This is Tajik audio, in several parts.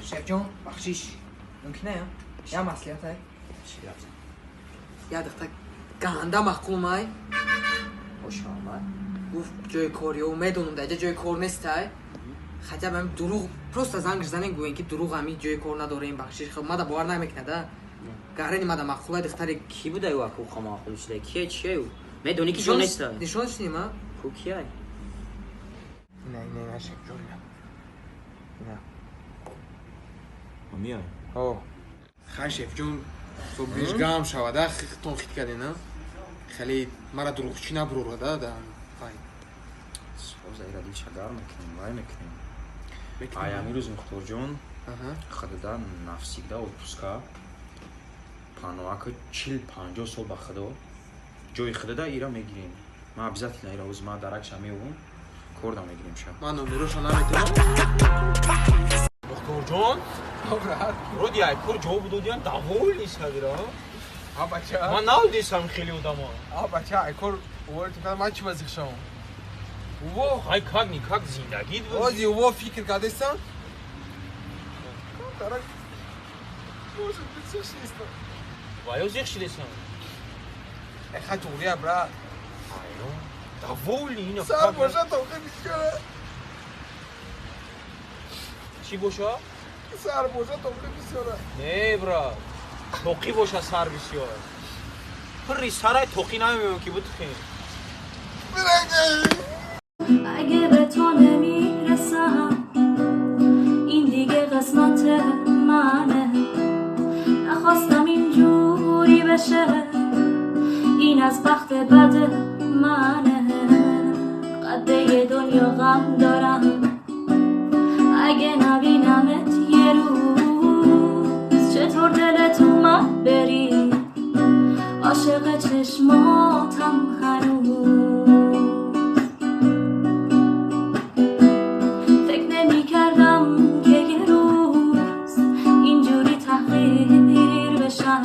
Шефҷон, бахшиш. Мумкин ая? Я маслиҳат ай? Я духта ганда маъқулмай. Гуфт ҷои кор ё медонам даҷа ҷои кор нестай. Хотя бы ами дурӯғ просто зангш занен гӯен ки дурӯғ ами ҷои кор надорем бахшиш. Хел мада бовар намекунад а. Гарени мада маъқулай духтари Ки буда ю аку маъқул шуда? Кие чие ю? Медонӣ ки ҷо неста? Нишонаш ним а? Ку кияй? Ина ина ина шефҷон ина. Ина. Мия. О. Хай шефҷон, собиш гам шавада хитон хит кардин а? Хеле мара дурӯғчӣ набурорада да. Хай. Соза ира дилша гарм мекунем, вай мекунем. Ай амирӯз Мухторҷон худда навсигда отпуска паноака 40-50 сол ба худо ҷои худада ира мегирем. Ман обязательно ира ӯз ман даракша меовам, корда мегирем ша. Ман номероша наметавонам. Мухторҷон, роди ай кор ҷавоб додиам, довольный садира. А бача. Ман надидесам хеле одамо. А бача, ай кор уволитон кардам, ман чӣ вазиф шавам? Уво, Ай как никак зиндагит буд. ози уво фикр кардесам. Дарак. Может быть, зиқ шидестам. Ва ё зиқ шидесам. Э, хай туғрия, брат. Довольный ина. Сар боша тоқи бисёра. Чӣ боша? Сар боша тоқи бисёра. Не, брат. Тоқӣ боша сар бисёр. Пурри сарай тоқӣ намемон ки бутухем. اگه به تو نمیرسم این دیگه قسمت منه نخواستم اینجوری بشه این از بخت بد منه قد یه دنیا غم دارم اگه نبینمت یه روز چطور دلت اومد بری عاشق چشماتم هنوز فکر نمی کردم که یه روز اینجوری تحقیر بشم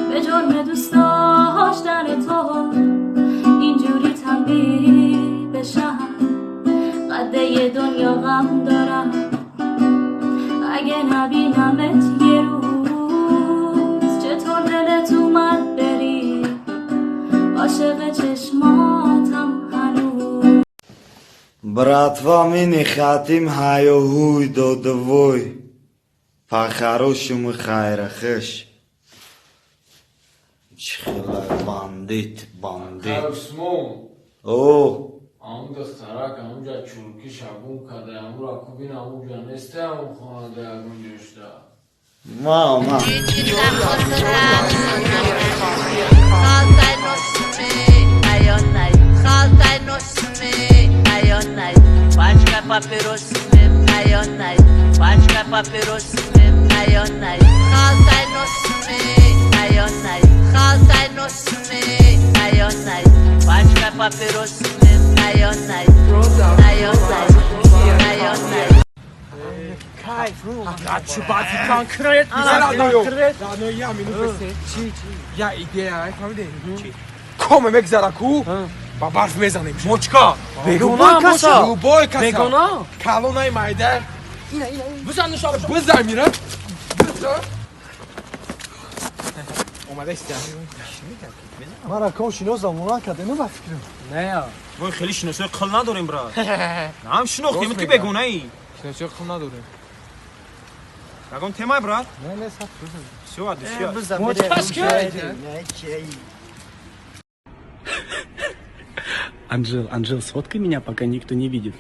به جرم دوست داشتن تو اینجوری تنبیه بشم قد یه دنیا غم دارم اگه نبینمت یه روز چطور دلت اومد بری عاشق چشماتم هنوز Братва, мы не хотим хаю-хуй додовой. По-хорошему хайрахеш. Чихела бандит, бандит. Усмон, О, ам духтарак амуҷа чурки шабун карда, амура кубин амуҷа неста, аму хонада ягон ҷошта. Мама. Пачка папирос, айонай, пачка папирос, айонай, халтай носме, айонай, халтай носме, айонай, пачка папирос, айонай, айонай, айонай. Чӣ баъди конкрет. Родной, я минут бесе. Я идея, ай фаҳмидӣ? Коме мегзара ку, ба барф мезанем. Мочка. Любой каса. Любой каса. Бегона? Калонаи майда. Бизан нишон. Бизан мира. Бизан. Омада истя. Мара ком шинос замона карда, ну ба фикрам. Не. Вой хеле шиносои қил надорем брат. Нам шинохтем Рост ту мегӯям. бегонаи. Шиносои қил надорем. Ягон темай брат? Не, не, саб. Всё, адусия. Мочкаш ки? Анжел, Анжел, сфоткай меня, пока никто не видит.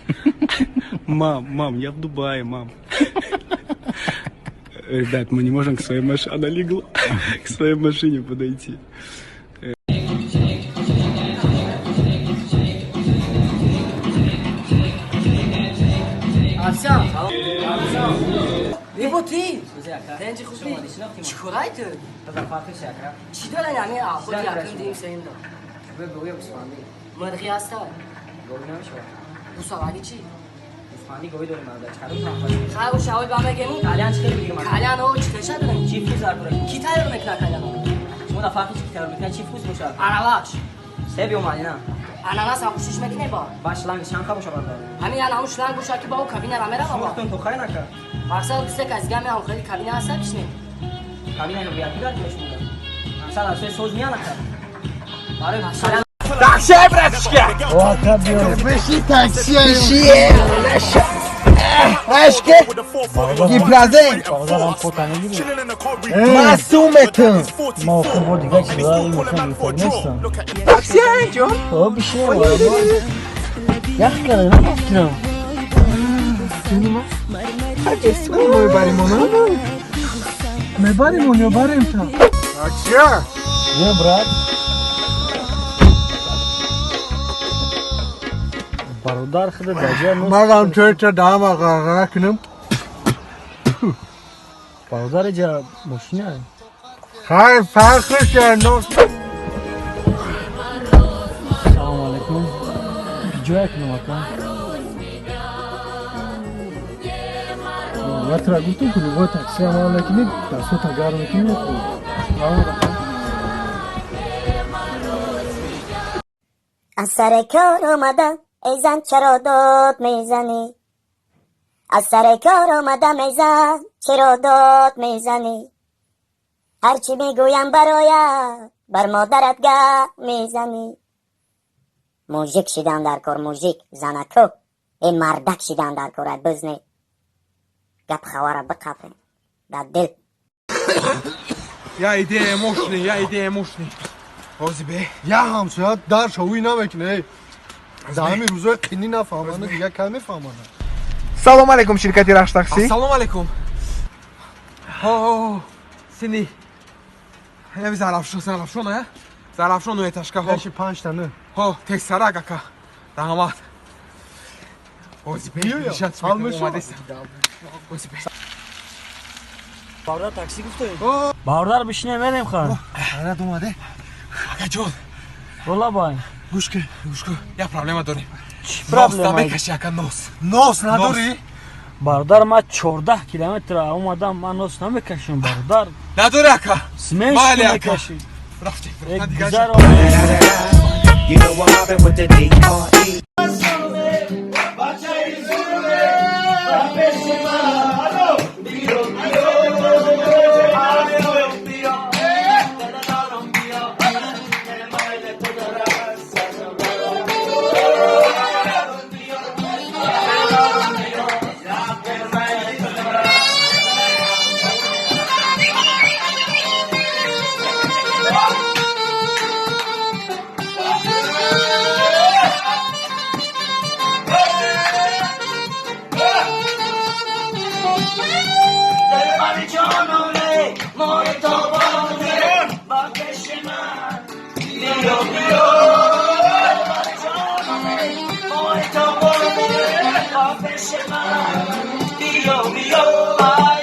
Мам, мам, я в Дубае, мам. Ребят, мы не можем к своей машине. Она легла. К своей машине подойти. Афсан. Ибо ти. Тенҷи хубӣ. Чӣ корай ту? Чӣ дора яъне худ якум дим сеюм дор. Мирғӣ ҳаста? Гусавали чӣ? Хай о шавои ба мегему? Калян о чӣ хеша дорем? Ки тайёр мекунад каляно? Араваш. Ананас ҳам кӯшиш мекунем ба. Ба шланг чанд боша бародар? Ҳамин яна ҳамун шланг боша ки ба ӯ кабина ра мерава. Сӯхтун то хай нака. Мақсад бисек аз гами ҳам хеле кабина ҳаста кишнем. Кабина ҳам VIP гар мешмуда. Мақсад аз соз мия нака. Барои Такси, братишка! Биши такси. Биши. Ашке. Гипразен. Масуметон. Ма охир бо дигар чиза ин мошин гирифта нестам. Такси ҷон. О, биши. Ях карда, нафикрам. Мебаримона? Мебаримон ё барем та? Таксия. Е, брат. Бародар худа даҷа нос. Магам чойча дама ғарғара кунам. Бародар иҷа мошина. Хай фарқш нос. Салом алейкум. Ҷоя кунам ака. Я тура гуфтам ки любой такси амал мекунӣ, дастҳота гарм мекунӣ мехӯрӣ. Аз сари кор омадам, эй зан, чаро дод мезанӣ? Аз сари кор омадам, эй зан, чаро дод мезанӣ? Ҳарчи мегӯям бароят, бар модарат гап мезанӣ. Мужик шидан дар кор, мужик, занако, э мардак шидан дар кор, ай бизне. Гап хавара биқапем дар дил. Я идея мощный, я идея мощный. Ҳози бе. Я ҳамсоя дар шовӣ намекунӣ. Дар ҳамин рӯзои қинӣ нафаҳманд, дигар кай мефаҳманд? Салом алейкум, ширкати Рахш такси. Ассалому алейкум. Ҳо, сини. Яви Зарафшон, Зарафшон, а? Зарафшон этажка, ҳо. Яши панҷта не. Ҳо, тексарак ака. Раҳмат. Ҳози бе, нишат ҳал мешавад. Ҳози бе. Бародар такси гуфтед? Бародар бишине мерем хан. Ҳайрат омаде. Акаҷон. Вола бай. Гӯш кун, гӯш кун. Як проблема дорем. Чӣ Нос проблема? намекаши ака, нос. Нос надорӣ? Бародар, ман 14 километр омадам, ман нос намекашам, бародар. Надорӣ ака. Смеш Майли ака. мекашӣ. Рафтем. Э, дигар гузар. You know I'm mobbing with the D.R.E. Bio, bio,